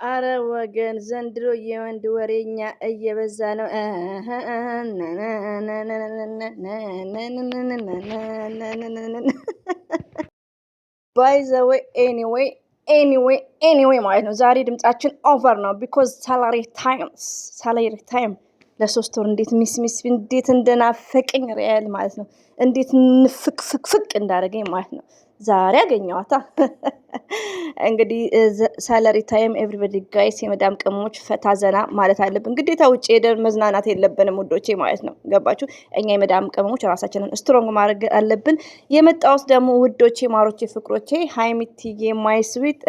አረ ወገን ዘንድሮ የወንድ ወሬኛ እየበዛ ነው። By the way, anyway, anyway, anyway ማለት ነው። ዛሬ ድምጻችን over ነው። Because salary time, salary time። ለ3 ወር እንዴት miss miss እንዴት እንደናፈቀኝ ሪያል ማለት ነው። እንዴት ንፍቅ ፍቅ ፍቅ እንዳደረገኝ ማለት ነው። ዛሬ አገኘዋታ። እንግዲህ salary time, everybody guys፣ የመዳም ቅመሞች ፈታ ዘና ማለት አለብን ግዴታ። ውጭ ሄደን መዝናናት የለብንም ውዶቼ ማለት ነው። ገባችሁ? እኛ የመዳም ቅመሞች ራሳችንን strong ማድረግ አለብን። የመጣሁት ደግሞ ውዶቼ፣ ማሮቼ፣ ፍቅሮቼ ሀይሚትዬ my sweet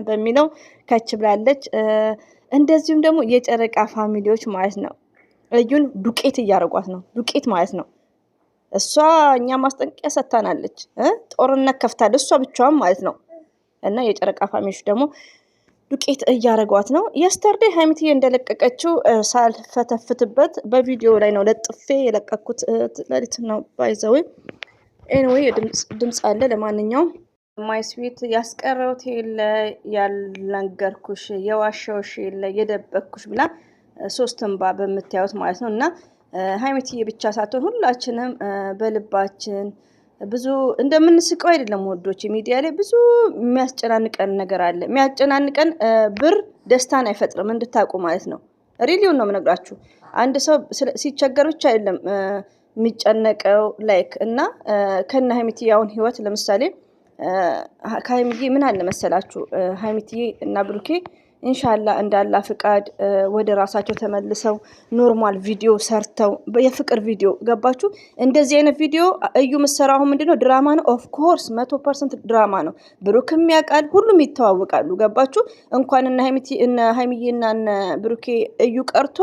በሚለው ከች ብላለች። እንደዚሁም ደግሞ የጨረቃ family ዎች ማለት ነው እዩን ዱቄት እያደረጓት ነው። ዱቄት ማለት ነው። እሷ እኛ ማስጠንቀቂያ ሰጥታናለች። ጦርነት ከፍታለች እሷ ብቻዋን ማለት ነው። እና የጨረቃ family ዎች ደግሞ ዱቄት እያደረጓት ነው። Yesterday ሀይሚትዬ እንደለቀቀችው ሳልፈተፍትበት በቪዲዮ ላይ ነው ለጥፌ የለቀኩት። ሌሊት ነው by the way። Anyway ድምፅ አለ። ለማንኛውም my sweet ያስቀረውት የለ፣ ያልነገርኩሽ፣ የዋሸውሽ የለ፣ የደበቅኩሽ ብላ ሶስት እንባ በምታዩት ማለት ነው። እና ሀይሚትዬ ብቻ ሳትሆን ሁላችንም በልባችን ብዙ እንደምንስቀው አይደለም ወዶች፣ ሚዲያ ላይ ብዙ የሚያስጨናንቀን ነገር አለ። የሚያጨናንቀን ብር ደስታን አይፈጥርም እንድታውቁ ማለት ነው። Really ውን ነው የምነግራችሁ። አንድ ሰው ሲቸገር ብቻ አይደለም የሚጨነቀው like እና ከነ ሀይሚትዬ አሁን ህይወት ለምሳሌ ከሀይሚዬ ምን አለ መሰላችሁ፣ ሀይሚትዬ እና ብሩኬ ኢንሻላ እንዳላ ፍቃድ ወደ ራሳቸው ተመልሰው normal ቪዲዮ ሰርተው የፍቅር ቪዲዮ፣ ገባችሁ? እንደዚህ አይነት ቪዲዮ እዩ ምሰራው አሁን ምንድነው? ድራማ ነው። Of course 100% ድራማ ነው። ብሩክም ያውቃል፣ ሁሉም ይተዋወቃሉ። ገባችሁ? እንኳን እነ ሀይሚዬ እና እነ ብሩኬ እዩ ቀርቶ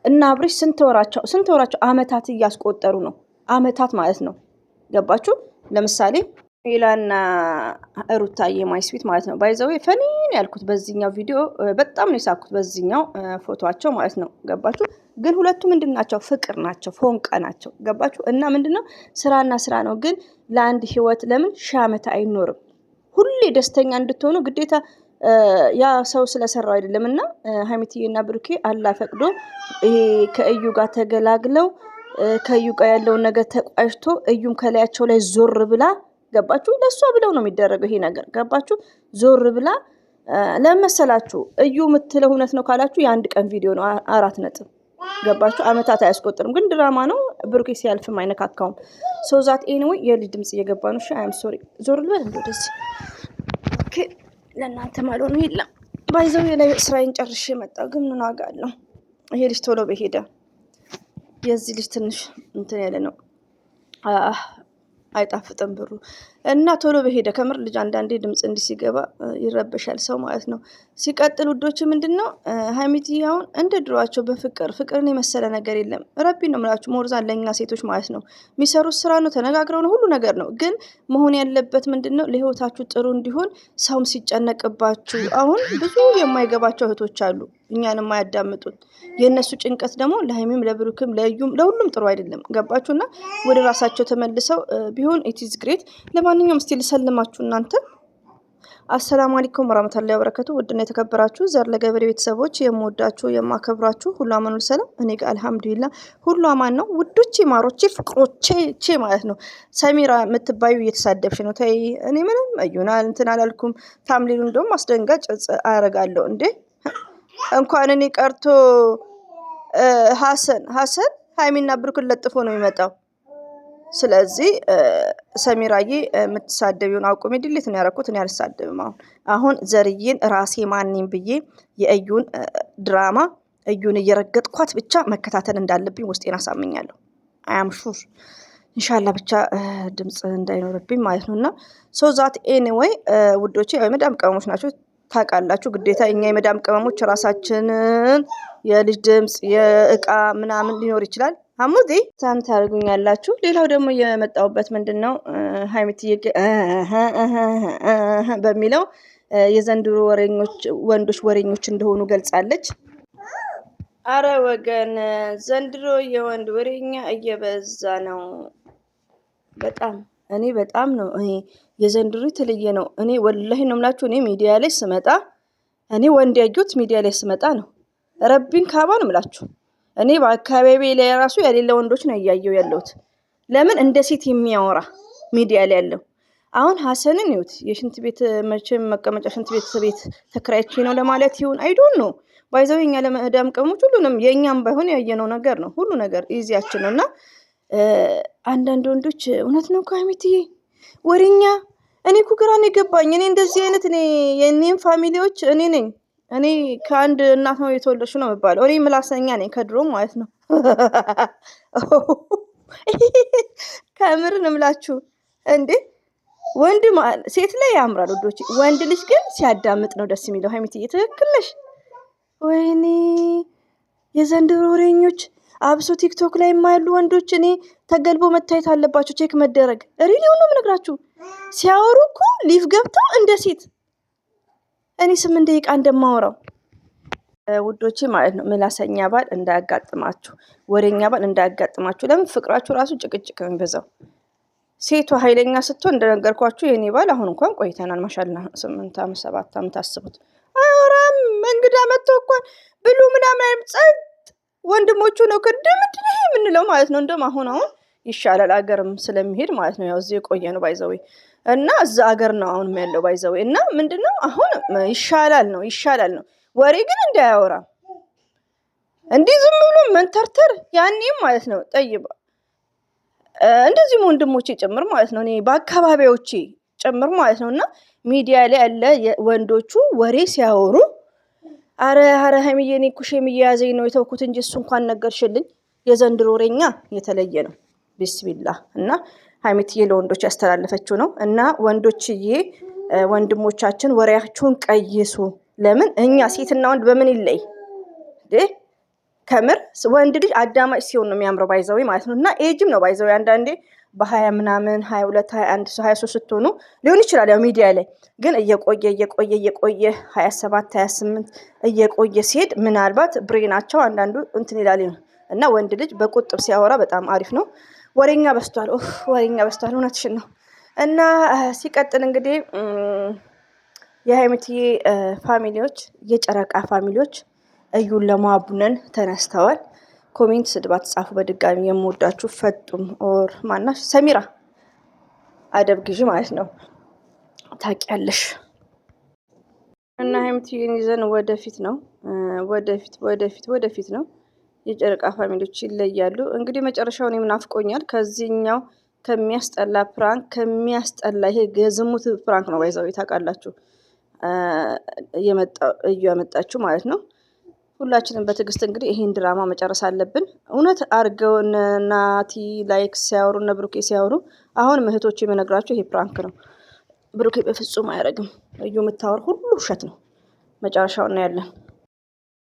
እና አብርሽ ስንት ወራቸው፣ ስንት ወራቸው፣ አመታት እያስቆጠሩ ነው። አመታት ማለት ነው። ገባችሁ? ለምሳሌ ሜላና ሩታዬ my sweet ማለት ነው። By the way funny ነው ያልኩት በዚህኛው ቪዲዮ፣ በጣም ነው የሳኩት በዚህኛው ፎቶቸው ማለት ነው። ገባችሁ? ግን ሁለቱ ምንድን ናቸው? ፍቅር ናቸው፣ ፎንቃ ናቸው። ገባችሁ? እና ምንድን ነው፣ ስራና ስራ ነው። ግን ለአንድ ህይወት ለምን 1000 ዓመት አይኖርም? ሁሌ ደስተኛ እንድትሆኑ ግዴታ ያ ሰው ስለሰራው አይደለም። እና ሀይሚትዬ እና ብሩኬ አላህ ፈቅዶ ይሄ ከእዩ ጋር ተገላግለው፣ ከእዩ ጋር ያለውን ነገር ተቋጭቶ፣ እዩም ከላያቸው ላይ ዞር ብላ፣ ገባችሁ? ለእሷ ብለው ነው የሚደረገው ይሄ ነገር፣ ገባችሁ? ዞር ብላ ለመሰላችሁ እዩ የምትለው እውነት ነው ካላችሁ የአንድ ቀን ቪዲዮ ነው፣ አራት ነጥብ፣ ገባችሁ? አመታት አያስቆጥርም፣ ግን ድራማ ነው። ብሩኬ ሲያልፍም አይነካካውም። So that anyway የልጅ ድምጽ እየገባ ነው። እሺ I'm sorry። ዞር ልበል እንደ ወደዚህ። Okay ለእናንተ ማልሆኑ የለም። By the way ላይ ስራዬን ጨርሼ መጣሁ፣ ግን ምን ዋጋ አለው? ይሄ ልጅ ቶሎ በሄደ። የዚህ ልጅ ትንሽ እንትን ያለ ነው፣ አይጣፍጥም ብሩ እና ቶሎ በሄደ። ከምር ልጅ አንዳንዴ ድምፅ እንዲህ ሲገባ ይረበሻል ሰው ማለት ነው። ሲቀጥል ውዶች ምንድን ነው፣ ሀይሚትዬ አሁን እንደ ድሯቸው በፍቅር፣ ፍቅርን የመሰለ ነገር የለም። ረቢ ነው የምላችሁ፣ more than ለእኛ ሴቶች ማለት ነው። የሚሰሩት ስራ ነው፣ ተነጋግረው ነው፣ ሁሉ ነገር ነው። ግን መሆን ያለበት ምንድን ነው፣ ለህይወታችሁ ጥሩ እንዲሆን ሰውም ሲጨነቅባችሁ፣ አሁን ብዙ የማይገባቸው እህቶች አሉ እኛን የማያዳምጡት። የእነሱ ጭንቀት ደግሞ ለሀይሚም ለብሩክም ለእዩም ለሁሉም ጥሩ አይደለም። ገባችሁና ወደ ራሳቸው ተመልሰው ቢሆን it's great። ለማንኛውም እስቲ ልሰልማችሁ እናንተ። አሰላሙ አለይኩም ወራህመቱላሂ ወበረካቱ። ውድና የተከበራችሁ ዘር ለገበሬ ቤተሰቦች፣ የምወዳችሁ የማከብራችሁ፣ ሁሉ አማን ሁሉ ሰላም፣ እኔ ጋር አልሐምዱሊላ ሁሉ አማን ነው። ውዶቼ፣ ማሮቼ፣ ፍቅሮቼ ቼ ማለት ነው። ሰሚራ የምትባዩ እየተሳደብሽ ነው። ተይ፣ እኔ ምንም እዩና እንትን አላልኩም። Thumbnail ኡ እንደውም አስደንጋጭ አረጋለሁ እንዴ። እንኳን እኔ ቀርቶ ሀሰን ሀሰን ሀይሚና ብሩክን ለጥፎ ነው የሚመጣው። ስለዚህ ሰሚራዬ የምትሳደቢውን አቁሚ። Delete ነው ያደረኩት። እኔ አልሳደብም። አሁን አሁን ዘርዬን ራሴ ማንም ብዬ የእዩን ድራማ እዩን እየረገጥኳት ብቻ መከታተል እንዳለብኝ ውስጤን አሳምኛለሁ። I'm sure ኢንሻላ ብቻ ድምፅ እንዳይኖርብኝ ማለት ነው። እና so that anyway ውዶቼ የመዳም ቅመሞች ናቸው ታውቃላችሁ። ግዴታ እኛ የመዳም ቅመሞች ራሳችንን የልጅ ድምፅ የእቃ ምናምን ሊኖር ይችላል። አሙዲ ሳም ታደርጉኛላችሁ። ሌላው ደግሞ የመጣሁበት ምንድን ነው፣ ሀይሚትዬ በሚለው የዘንድሮ ወሬኞች ወንዶች ወሬኞች እንደሆኑ ገልጻለች። አረ ወገን ዘንድሮ የወንድ ወሬኛ እየበዛ ነው በጣም። እኔ በጣም ነው እኔ የዘንድሮ የተለየ ነው። እኔ ወላሂ ነው የምላችሁ። እኔ ሚዲያ ላይ ስመጣ እኔ ወንድ ያየሁት ሚዲያ ላይ ስመጣ ነው። ረቢን ካባ ነው የምላችሁ። እኔ በአካባቢ ላይ ራሱ የሌለ ወንዶች ነው እያየው ያለሁት። ለምን እንደ ሴት የሚያወራ ሚዲያ ላይ ያለው አሁን ሀሰንን ይዩት። የሽንት ቤት መቼም መቀመጫ ሽንት ቤት ቤት ተከራይቼ ነው ለማለት ይሁን I don't know by the way እኛ ለመዳም ቅመሞች ሁሉንም የእኛም ባይሆን ያየነው ነገር ነው። ሁሉ ነገር easy ያችን ነው። እና አንዳንድ ወንዶች እውነት ነው እኮ ሀይሚትዬ ወሬኛ። እኔ እኮ ግራ ነው የገባኝ። እኔ እንደዚህ አይነት እኔ የእኔም family ዎች እኔ ነኝ እኔ ከአንድ እናት ነው የተወለድሽው ነው የምባለው። እኔ ምላሰኛ ነኝ ከድሮ ማለት ነው። ከምር ነው የምላችሁ እንዴ ወንድ ሴት ላይ ያምራል ውዶች። ወንድ ልጅ ግን ሲያዳምጥ ነው ደስ የሚለው። ሀይሚትዬ ትክክል ነሽ። ወይኔ የዘንድሮ ወሬኞች አብሶ ቲክቶክ ላይ የማያሉ ወንዶች እኔ ተገልቦ መታየት አለባቸው፣ check መደረግ really ነው የምነግራችሁ። ሲያወሩ እኮ live ገብተው እንደ ሴት እኔ 8 ደቂቃ እንደማወራው ውዶቼ ማለት ነው። ምላሰኛ ባል እንዳያጋጥማችሁ፣ ወሬኛ ባል እንዳያጋጥማችሁ። ለምን ፍቅራችሁ ራሱ ጭቅጭቅ ነው የሚበዛው። ሴቷ ኃይለኛ ስትሆን እንደነገርኳችሁ የኔ ባል አሁን እንኳን ቆይተናል። ማሻላ 8 ዓመት 7 ዓመት አስቡት። አያወራም። እንግዳ መጥቶ እንኳን ብሉ ምናምን ጸጥ። ወንድሞቹ ነው ክንድ ምንድን ይሄ የምንለው ማለት ነው። እንደውም አሁን አሁን ይሻላል አገርም ስለሚሄድ ማለት ነው። ያው እዚህ የቆየ ነው by the way እና እዛ አገር ነው አሁንም ያለው by the way እና ምንድነው አሁን ይሻላል ነው ይሻላል ነው። ወሬ ግን እንዳያወራ እንዲህ ዝም ብሎ መንተርተር ያኔም ማለት ነው ጠይባ እንደዚሁም ወንድሞቼ ጭምር ማለት ነው። እኔ በአካባቢዎቼ ጭምር ማለት ነው። እና ሚዲያ ላይ ያለ ወንዶቹ ወሬ ሲያወሩ አረ አረ ሀይሚዬ እኔ እኮ shame እየያዘኝ ነው የተውኩት እንጂ እሱ እንኳን ነገርሽልኝ። የዘንድሮ ወሬኛ የተለየ ነው። ቢስሚላ እና ሀይሚትዬ ለወንዶች ያስተላለፈችው ነው። እና ወንዶችዬ ወንድሞቻችን ወሬያችሁን ቀይሱ። ለምን እኛ ሴትና ወንድ በምን ይለይ እንዴ? ከምር ወንድ ልጅ አዳማጭ ሲሆን ነው የሚያምረው by the way ማለት ነው። እና ኤጅም ነው by the way አንዳንዴ በ20 ምናምን 22 21 23 ስትሆኑ ሊሆን ይችላል። ያው ሚዲያ ላይ ግን እየቆየ እየቆየ እየቆየ 27 28 እየቆየ ሲሄድ ምናልባት brain ኣቸው አንዳንዱ እንትን ይላል እና ወንድ ልጅ በቁጥብ ሲያወራ በጣም አሪፍ ነው። ወሬኛ በዝቷል። ኡፍ ወሬኛ በዝቷል። እውነትሽን ነው። እና ሲቀጥል እንግዲህ የሀይሚትዬ family ዎች የጨረቃ family ዎች እዩን ለማቡነን ተነስተዋል። comment ስድባት ጻፉ። በድጋሚ የምወዳችሁ ፈጡም or ማናሽ ሰሚራ አደብ ግዢ ማለት ነው ታውቂያለሽ። እና ሀይሚትዬን ይዘን ወደፊት ነው ወደፊት ወደፊት ወደፊት ነው። የጨረቃ family ዎች ይለያሉ። እንግዲህ መጨረሻውን የምናፍቆኛል ከዚህኛው ከሚያስጠላ prank ከሚያስጠላ ይሄ የዝሙት prank ነው። by the way ታውቃላችሁ እዩ ያመጣችሁ ማለት ነው። ሁላችንም በትዕግስት እንግዲህ ይሄን ድራማ መጨረስ አለብን። እውነት አድርገው ናቲ like ሲያወሩ እነ ብሩኬ ሲያወሩ፣ አሁንም እህቶች የምነግራቸው ይሄ prank ነው። ብሩኬ በፍጹም አያደርግም። እዩ የምታወር ሁሉ ውሸት ነው። መጨረሻው እናያለን።